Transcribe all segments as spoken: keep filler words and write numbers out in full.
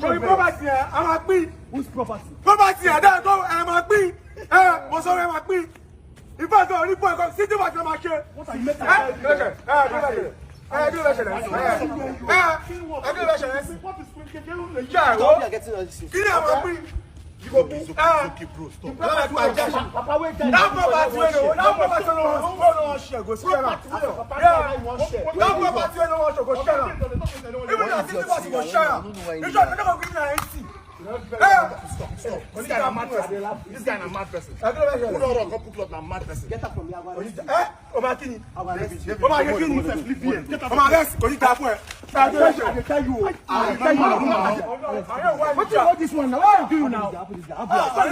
Sórí property yẹn, a máa pín. Whose property? Property yẹn, dáa tó, ẹ máa pín. Ẹ, mo sọ ẹ máa pín. In fact, orí pọ̀ ẹ̀kọ́, city bus ló máa ṣe. What are you making? Ẹ, kí ló ṣe? Ẹ, kí ló ṣe? Ẹ, kí ló ṣe? Ẹ, ẹ, kí ló ṣe? Ìyá ẹ̀ wò. Kí ni àwọn pín? You go put, ah, okay, bro, stop. Bàbá àti àjà ṣe. Papa wey die. That property wey no, that property wey no, wey no wan share go share am. Yeah. That property wey no wan share go share am. Even the city bus go share am. You sure you no go gree na empty? Stop, stop. This guy na mad person. This guy na mad person. Who don run come put cloth na mad person. Get up from here. Eh? Ọba kini? Ọba kini? Ọba rest, kò ní ta fún ẹ. I dey tell you. I dey tell you. Wetin you hold this one now? What you do now? What you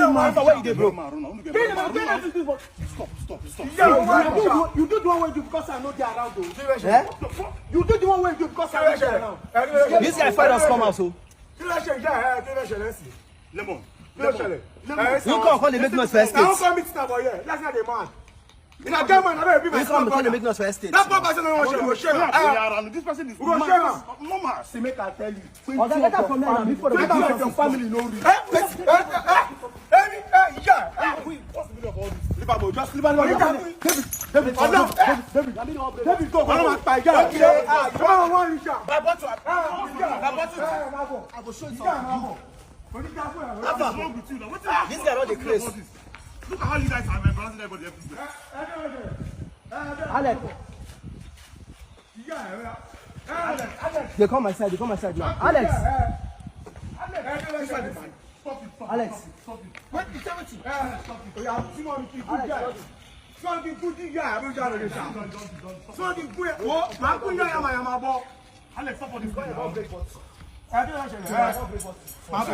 do now? Where you dey, bro? Stop, stop, stop. You do, you do the one wey you do because I no dey around o. Eh? You do the one wey you do because I no dey around. This guy find us come out so. Kí ló ṣe ìyá ẹ? Kí ló ṣẹlẹ̀ sí? Lemon. Kí ló ṣẹlẹ̀? You come, come dey make noise for estate. I wan come meet una for here. That's not the man. Una get man, abeg, be my small brother. You come, come dey make noise for estate. That property no wan share, we go share am. This person is normal. See, make I tell you. Oga, get am from here now before the family no reach. Eh, eh, eh, eh, eh, yeah. What's the meaning of all this? Leave am o, just leave am. David, David, David, David, David, go, go, go. Ọlọ́run máa pa ìyá rẹ̀. Okay, ah, you don't want to reach am. My bottle, my bottle. I go show you something. What's wrong with you now? This guy don dey craze. Look at how you guys are embarrassing everybody everywhere. Alex. Dey come my side, dey come my side now. Alex. Alex. Stop it, stop it, Alex. Stop it, stop it. Wait, you tell me to. Stop it. Oya, tí wọ́n fi kú jẹ́. Tí wọ́n fi kú jí yá, àbí ìjà lóye sá. Tí wọ́n fi kú yẹ, wo, màá kú yá yàmà yàmà bọ̀. Alex, stop all this thing now. I'm, I'm,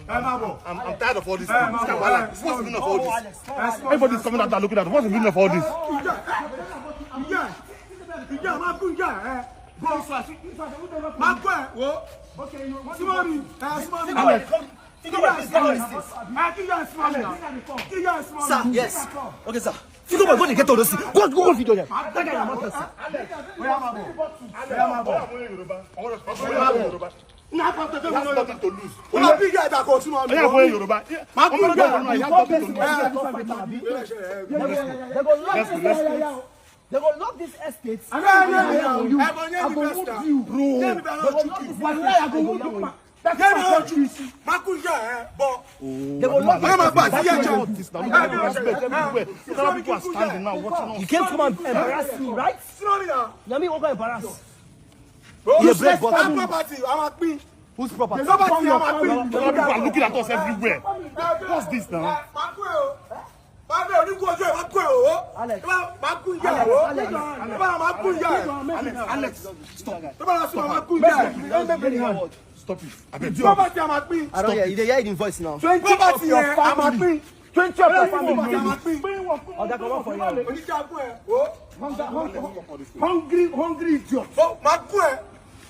I'm, I'm, I'm, I'm tired of all this thing. This kind of wahala. What's the meaning of all this? Everybody's coming out and looking at. What's the meaning of all this? Ìjà, ìjà, ìjà, máa kú ìjà, ẹ. Máa kú ẹ, wo. Súnmọ́ mi, ẹ, súnmọ́ mi. Alex. Kí ló wà ní estate? Ah, kí ló wà ní estate? Kí ló wà ní estate? Sir, yes. Okay, sir. Figure boy, go dey get all those things. Go, go, go, video there. That guy na mad person. Oya, máa bọ̀. Oya, máa bọ̀. Oya, máa bọ̀. Na pastor tell me no. Nothing to lose. Una big guy that go to my. Oya, boy, Yoruba. Ma ku ya. They go lock this estate. They go lock this estate. I go move you. Bro. They go lock this estate. Makuya, eh, but they go lock this estate. This now, look at the respect everywhere. Look at how people are standing now, watching us. You came to come and embarrass me, right? Slowly now. Na me wan go embarrass. Bro, you break bottle. Property, I'm a queen. Whose property? Property, I'm a queen. People are looking at us everywhere. What's this now? Makuya. Bàbá mi ò ní kú ojú ẹ̀, máa kú ẹ̀ o. Alex. Máa kú ìyá ẹ̀ o. Alex. Máa kú ìyá ẹ̀. Alex, Alex, stop. Tó bá lọ sí máa kú ìyá ẹ̀. Stop it. Abeg, tí wọ́n bá ti a máa pín. I don't hear. You dey hear the voice now? Twenty of your family. Twenty of your family. Ọ̀dà kan wọ́n fọ yẹn. Oníjà kú ẹ̀ o. Hungry, hungry idiot. Máa kú ẹ̀.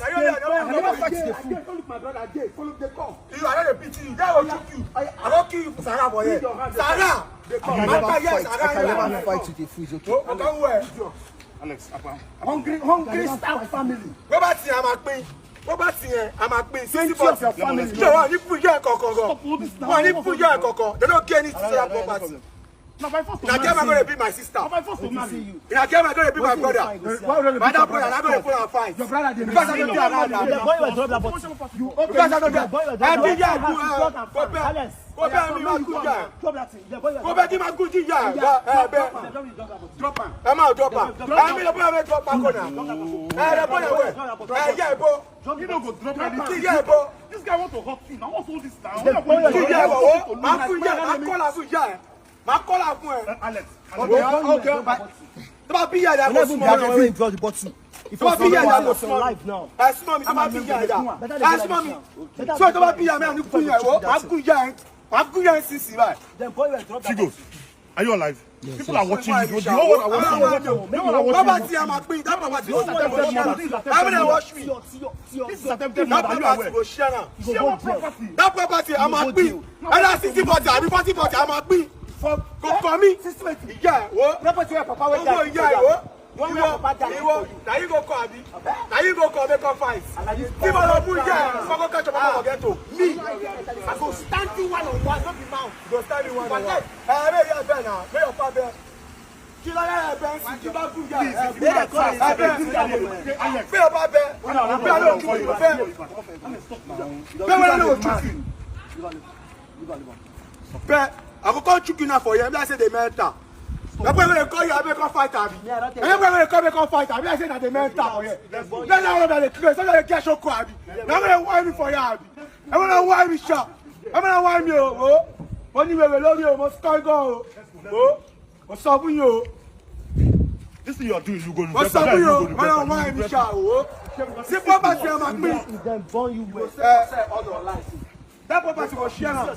Are you there? I never fight the fool. Don't look my brother again. Follow the call. You are not a pity. That will shoot you. I will kill you for Sarah boy. Sarah. They come. I can never fight. I can never fight with a fool. It's okay. Alex, apa. Hungry, hungry star family. Bó bá ti yẹn, a máa pín. Bó bá ti yẹn, a máa pín. Sixty forty of your family. Ṣé wà ní fún ìyá ẹ̀ kankan gan? Wà ní fún ìyá ẹ̀ kankan. They don't care anything to that property. Na by force to marry. Una get my gonna be my sister. Na by force to marry. Una get my gonna be my brother. My that brother, I'm gonna put a fight. Your brother dey. Because I don't be around. The boy will drop that bottle. Because I don't be. Every year, go back. Go back, me, my good guy. Drop that thing. Go back, give my good guy. Eh, drop am. Ẹ máa drop am. Ẹ mi lọ bá mi drop am kọ́nà. Ẹ lọ bá yẹn wẹ̀. Ẹ yẹ ìbò. You no go drop anything. Kí yẹ ìbò. This guy want to hurt you. Now what's all this now? Kí yẹ ìbò. Máa fún yẹ, máa kọ́lá fún yẹ. Máa kọ́lá fún ẹ. Alex. Okay, okay. Tó bá bí yẹ, ẹ kò súnmọ́ mi. Drop the bottle. Tó bá bí yẹ, ẹ kò súnmọ́ mi. Ẹ súnmọ́ mi, tó bá bí yẹ, ẹ súnmọ́ mi. So tó bá bí yẹ, mi à ní kú yẹ, o. Máa kú yẹ, máa kú yẹ sísì báyìí. Then boy, drop that. Figo. Are you alive? Yes, yes. People are watching you. The whole world are watching you. The whole world are watching you. Property, I'm a queen. That property is attempted murder. How many watch me? This is attempted murder. Are you aware? That property go share am. Share what property? That property, I'm a queen. Whether sixty forty, àbí forty forty, I'm a queen. For, for me. Sixty forty. Yeah, what? Property where papa wey die. Yeah, what? One where papa die. Ìwọ, na you go call, abi? Na you go call, make up fight. Tí mo lọ mú yẹ, kọ́kọ́ kẹ́tọ̀, kọ́kọ́ ghetto. Me, I go stand you one on one, no be mouth. Go stand you one on one. Ẹ, ẹ bẹ́ẹ̀ yẹ bẹ́ẹ̀ náà, bẹ́ẹ̀ yọ pa bẹ́ẹ̀. Kí ló yára bẹ́ẹ̀ sí kí bá gùn yá? Ẹ bẹ́ẹ̀ bẹ́ẹ̀ bẹ́ẹ̀ bẹ́ẹ̀ bá bẹ́ẹ̀ bẹ́ẹ̀ ló kí mi bẹ́ẹ̀ bẹ́ẹ̀ wọ́n ló tún fi. Bẹ́ẹ̀ àkọ́kọ́ tún kí náà fọ yẹn bí a ṣe dé mẹ́ta. Ẹ pẹ́ wẹ́rẹ́ kọ́ yà bẹ́ẹ̀ kọ́ fight àbí? Ẹ pẹ́ wẹ́rẹ́ kọ́ bẹ́ẹ̀ kọ́ fight àbí? Ẹ ṣe na dey mental for here. Let's go. Let's go. Let's go. Let's go. Let's go. Let's go. Ẹ wọ́n wá mi for here àbí? Ẹ wọ́n wá mi ṣá. Ẹ wọ́n wá mi o. O ní wèrè lórí o, mo sọ gan o. O, mo sọ fún yín o. This thing you are doing, you go regret. Mo sọ fún yín o, wọ́n wá mi ṣá o. Sí property ẹ máa pín. Ẹ, that property go share am. You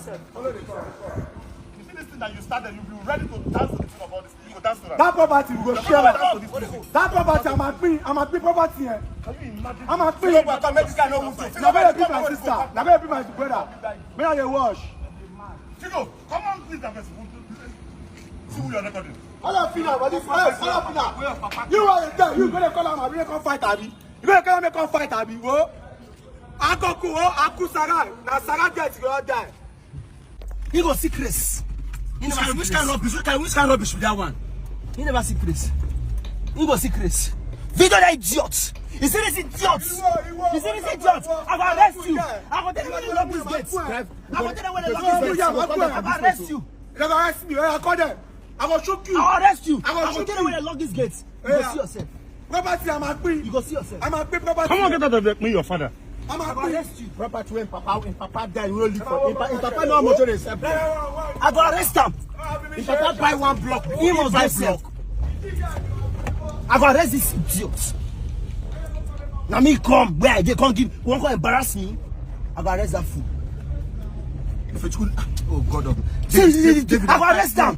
see this thing that you started, you be ready to dance to the thing of all this thing. You go dance to that. That property we go share am. That property, I'm a pin, I'm a pin property, eh. Can you imagine? I'm a pin. Can you imagine? Na very be my sister, na very be my brother. Me and dey wash. Figo, come on, please, that person. See who you are recording. All of you now, but this, hey, all of you now. You are a girl, you gonna call am, abi, come fight, abi? You gonna call am, come fight, abi? Wo? Akoku, wo? Aku Sarah, na Sarah get you all die. He go see Chris. He never see Chris. Which kind of rubbish? Which kind, which kind of rubbish with that one? He never see Chris. He go see Chris. Video that idiot. You see this idiot? You see this idiot? I go arrest you. I go tell you when they lock this gate. I go tell you when they lock this gate. I go arrest you. If you arrest me, I call them. I go shoot you. I go arrest you. I go shoot you. I go tell you when they lock this gate. You go see yourself. Property, I'm a queen. You go see yourself. I'm a queen property. Come on, get out of here. Me, your father. I'm a queen. I go arrest you. Property when papa, when papa die, we only for. If, if papa no motor dey sell block, I go arrest am. If papa buy one block, he must buy block. I go arrest this idiot. Na me come where I dey come give, wan come embarrass me. I go arrest that fool. If it's good, oh God, oh. See, see, see, see, I go arrest am.